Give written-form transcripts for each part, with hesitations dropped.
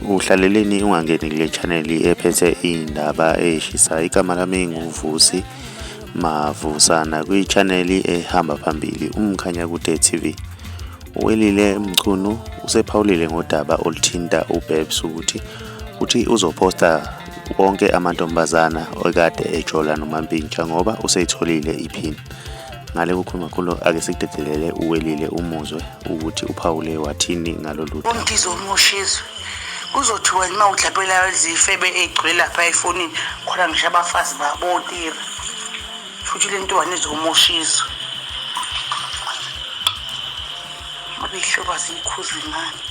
Uhlaleleni ungangeni kule channel ephethe iy'ndaba ey'shisayo. Igama lami nguVusi Mavusana kwi-channel ehamba phambili uMkhanyakude TV. Uwelile Mchunu usephawulile ngodaba oluthinta uBabes ukuthi uthi uzophosta wonke amantombazana okade ejola noMampintsha ngoba useyitholile iphini. Ngale kukhuluma kakhulu ake sikudedelele uWelile umuzwe ukuthi uphawule wathini ngalolu daba. Ngizomosha izwe. Kuzothiwa uma udlapela izifebe egcwele lapha efonini khona ngisho abafazi babotira. Futhi le ntwana izomosha izwe. Ngoba iy'hlobo aziyikhuzi ngani.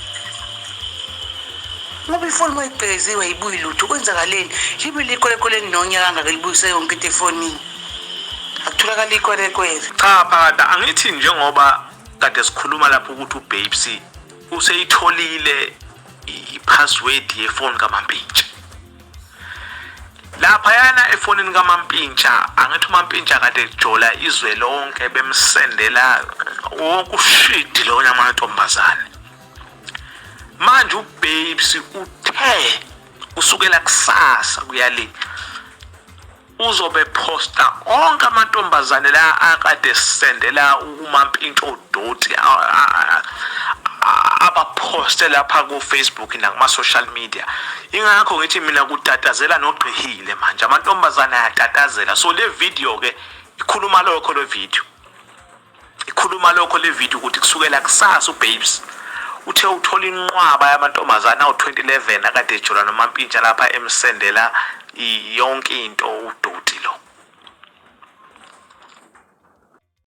Ngoba ifoni uma igqekeziwe ayibuyi lutho kwenzakaleni? Libe likwerekwere elinonya kangaka libuyise yonke into efonini. Akutholakali ikwerekwere. Cha phakade angithi njengoba kade sikhuluma lapho ukuthi uBabes useyitholile i-password yefoni kaMampintsha. Laphayana efonini kaMampintsha angithi uMampintsha kade ejola izwe lonke bemsendela wonke ushidi lona amantombazane. Manje uBabes uthe kusukela kusasa kuya le uzobe posta onke amantombazane la akade sendela umampintsha odoti abaphoste lapha ku-Facebook nakuma-social media. Ingakho ngithi mina kutatazela nogqihile manje amantombazane ayatatazela. So le video ke ikhuluma lokho le video. Ikhuluma lokho le video ukuthi kusukela kusasa uBabes uthe uthola inqwaba yamantombazane awu-2011 akade ejola noMampintsha lapha emsendela yonke into udoti.